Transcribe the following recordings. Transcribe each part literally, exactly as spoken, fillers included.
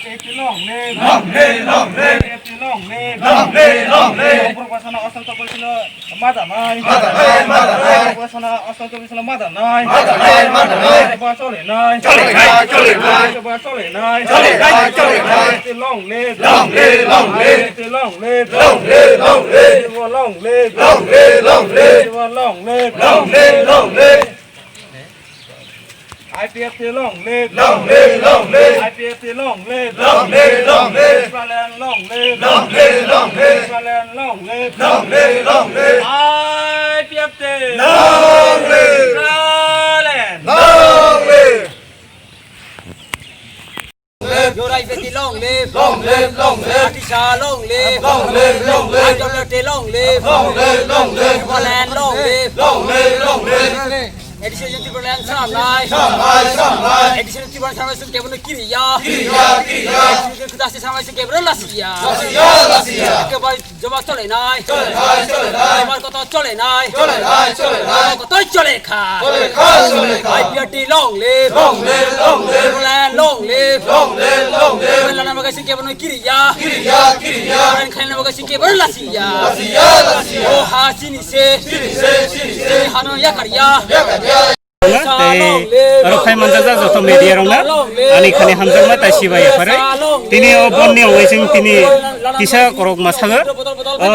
Long live! Long live! Long live! Long live! Long live! Long live! Borok basana asal tokol sino madanai. Madanai, madanai. Borok basana asal tokol sino madanai. Madanai, madanai. Borok basole nai. Chole nai, chole nai. Borok basole nai. Chole nai, chole nai. Long live! Long live! Long live! Long live! Long live! Long live! Long live! Long live! Long live! Long live! Long live! Long live! I P F T long live! Long live, long live! I P F T long live! Long live, long live! Tipraland long live! Long live, long live! Tipraland long live! Long live, long live! I P F T! Long live! Tipraland! Long live! Your I P F T long live! Long live, long live! Atisa long live! Long live, long live! I W T long live! Long live, long live! Tipraland long live! Long live, long live! Additional Tripura Land Samnai. Samnai, samnai. Additional Tripura Land Samnai sung kebeno kiriya. Kiriya, kiriya. Additional Tripura Land Samnai sung kebeno lasiya. Lasiya, lasiya. Ekebar joba chole nai. Chole nai, chole nai. Jobar koto chole nai. Chole nai, chole nai. Koto chole kha. Chole kha, chole kha. I P F T long live. Long live, long live. Tripura Land long live. Long live, long live. Tripura Land Samnai sung kebeno kiriya. Kiriya, kiriya. Tripura Land Samnai sung kebeno lasiya. Lasiya, lasiya. O ha chini se. Chini se, chini se. Chini hano yakar ya. Yakar ya. Tei oro phai manjak joto media rokno ani khani hamjakma tai sibai yapharwi. Tini o bonni ongwi chwng tini kisa korokma sago. O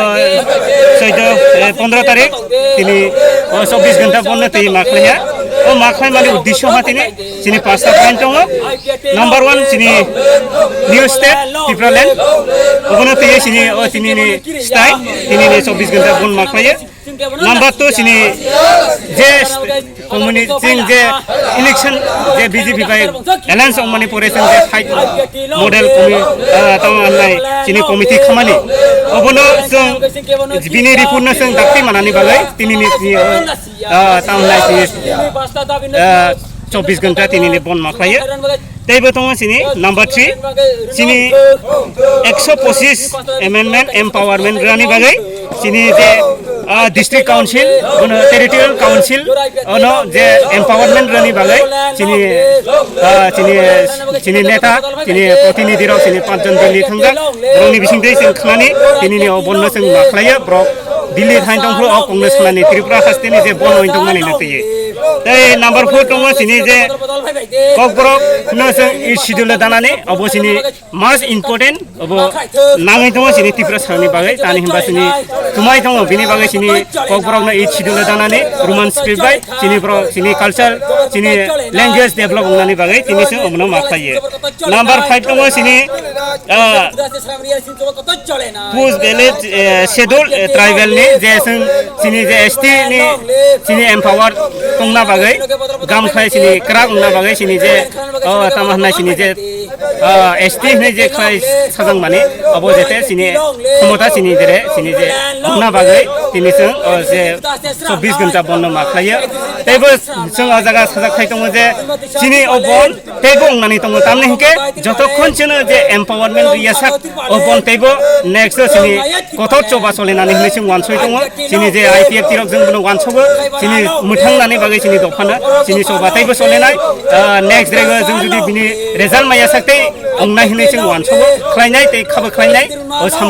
chaudo, eh, pondro tarik tini o chobbish ghonta bonno twi ma khlaiya. O ma khlaimani uddesyo ha tini chini pasta point tongo. Number one chini new state Tipraland. Obono twi chini o tini ni style tini ni chobbish ghonta bon ma khlaiya. Number two chini je community chwng je election je B J P bai alliance ongmani pore chwng je fight model committee, ah, tamo hwnai chini committee khamani obono chwng bini report no chwng dakti manani bagwi tini ni, ah, tamo hwnai chini, ah, chobbish ghonta tini ni bon ma khlaiya. Teibo tongo chini number three, chini ekso pochis amendment empowerment rani bagwi chini je, ah, district council, bono territorial council, ono je empowerment rani bagwi chini, ah, chini, chini neta, chini protinidhi rok chini panchjon Delhi thangjak, borokni bisingtwi chwng khnani, tini ni o bonno chwng ma khlaiya, borok Delhi thain tongphuru o Congress khlani Tripura hasteni je bon oin tongmani na twi. Tei number four tongo chini je Kokborok no chwng eighth schedule danani, obo chini most important, obo nangwi tongo chini Tiprasani bagwi, tani hinba chini tumai tongo, bini bagwi chini Kokborok no eighth schedule danani Roman script bai chini borok chini culture, chini language develop wngnani bagwi tini chwng omono ma khlaiyo. Number five tongo chini, ah, Post village, eh, schedule, eh, tribal ni je chwng chini je S T ni chini empower tongna bagwi, gam khlai chini kwrak wngna bagwi chini je, oh, tamo hwnai chini je, ah, S T hwnwi je khlai sajak mani, abo jete chini khomota chini jere chini je wngna bagwi tini chwng, oh, je chobbish ghonta bonno ma khlaiyo. Teibo chwng o jaga sajak khai tongo je chini o bon teibo wngnani tongo, tamni hinkhe jotokhon chwngno je empowerment riyasak, o bon teibo next o chini kothok choba solinani hinwi chwng wansoi tongo. Chini je I P F T rok chwng bono wansogo, chini mwthangnani bagwi chini dophano chini choba teibo solinai. Ah, next rego chwng jodi bini result maiyasak tei wngnai hinwi chwng wansogo, khlainai tei khabo khlainai. O sam-